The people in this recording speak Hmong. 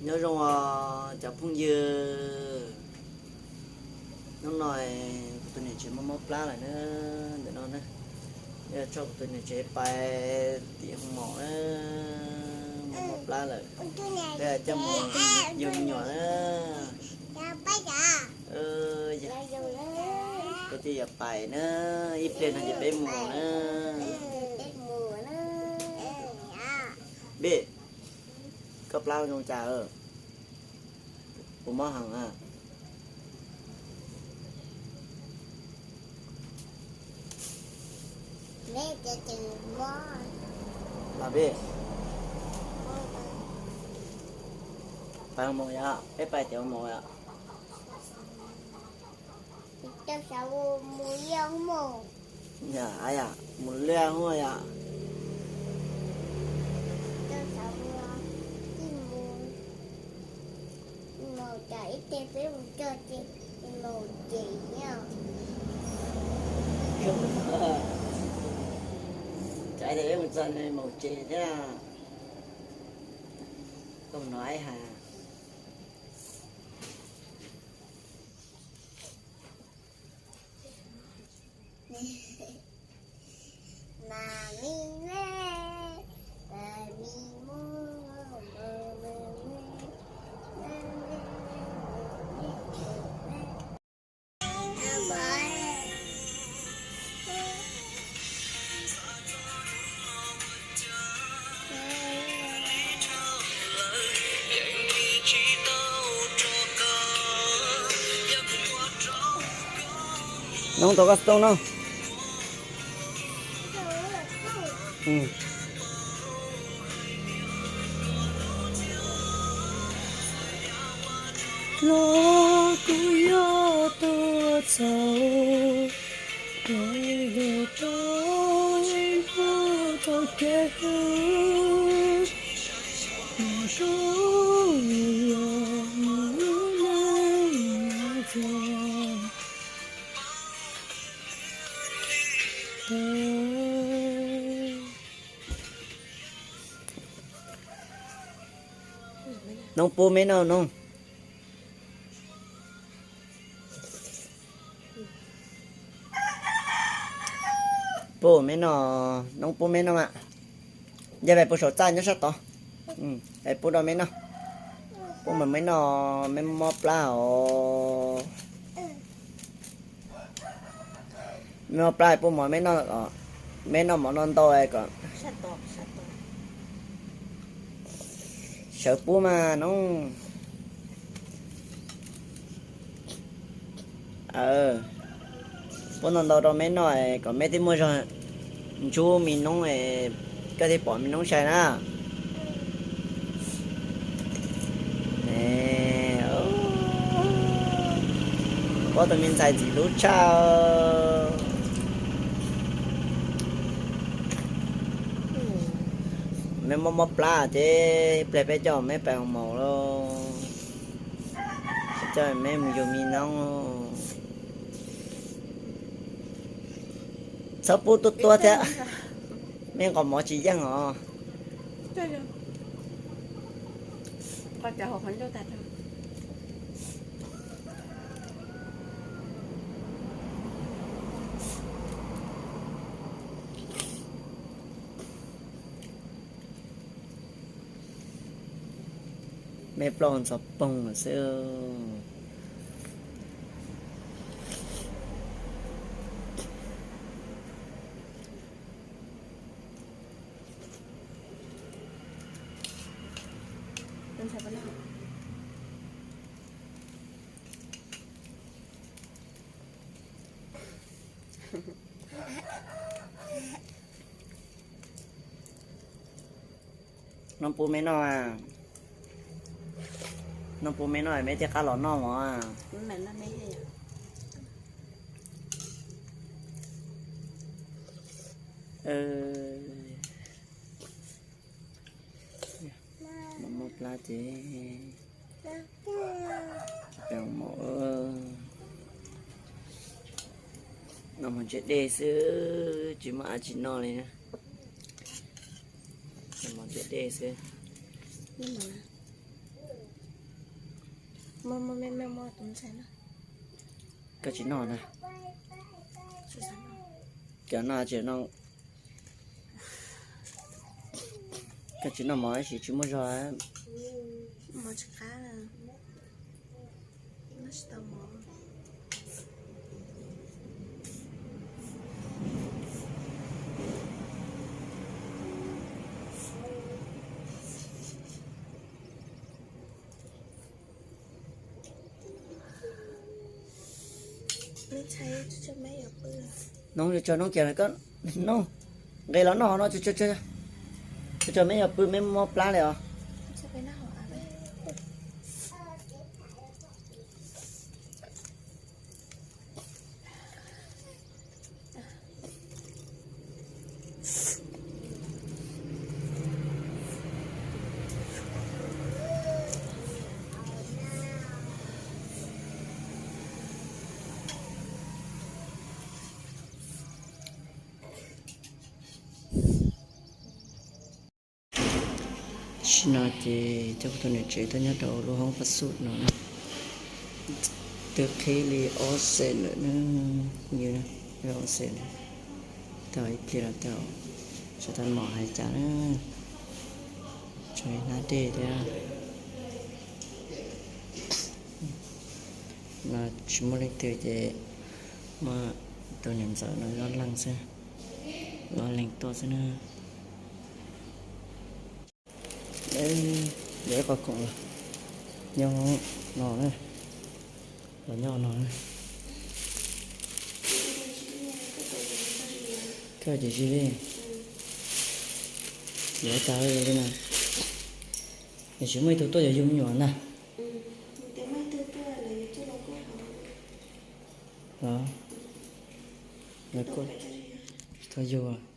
Nyob zoo os cov phooj ywg, hnub no kuv tus niam tsev mob mob plab lawm na, ntawm no na, yog tso kuv tus niam tsev pais tim hoo maum na, mob mob plab lawm, peb coj mus yug me nyuam na. Peb twb yuav pais na, ib pliag no ces peb mus na. Bej, koj plab zoo cas? Puas mob heev a? Los peb pais hoo maum yom, peb pais tim hoo maum yom. Mus liaj hoob yom. Cas peb mus txog nws maum ces thiab. Koj mus no ib hais. Noo tau koj xov tooj no. Los kuv yuav tuaj txog, los yuav tau tau kev hlub, mas koj yuav mus lub neej no txog. Noob pub me noj no. Pub me noj, noob pub me noj mas. Yog pais pub saum txaj nyob sab tod. Pais pub rau me noj. Pub mas me noj, me mob plab os. Me mob plab pub mov me noj, me noj mov no ntau kom sawv pub mas no. Pub ntau ntau rau me noj kom me thiaj muaj zog ntsub me noob, koj thiaj pom me noob sai na. Pom tus me ntxhais ntxim hlub tshaj. Me mob mob plab ces ib pliag peb coj me pais hoo maum lauj. Coj me mus yug me noob. Txhob pub tuab tuab thiab, me nqos mov tsis yeej os. Me plaub ntxhov poog lawm xwb. Noj pub me noj, noj pub me noj me thiaj qab los noj mov. Mob mob plab ces peb mus, noj mov ntse dej xwb tsis muaj dab tsi noj li na. Noj mov ntse dej xwb. Muaj, muaj, muaj, muaj tus ntxhais no. Koj tsis noj na? Tsis xav noj. Cov no tsis noj. Koj tsis noj mov tab sis tsis muaj zog. Mov tsis qab na. Noj tsis tau mov. Noob, tso noob kiag lawm, koj noob, nqis los noj no, tso, meb yuav pw, meb mob plab li os. Tam sim no ces coj kuv tus niam tsev tuaj nyob rau lub hoob fast food no na. Twb qhib li ob xees lawm na, yus, ob xees lawm. Tau ib pliag los tau, tsis tau mom hais cas na. Tsuas hnab dej thiab. No tsis muaj leej twg ces muaj tus niam ntxawm no ob leeg xwb, ob leeg tuaj xwb na. Yog ib qho khoom los nyob no na, los nyob no na. Koj ces zi li, yuav tau li na. Tiam sis muaj ib tug tuaj yuav yug me nyuam ntag. Los, lawv kuj tsis tau yug.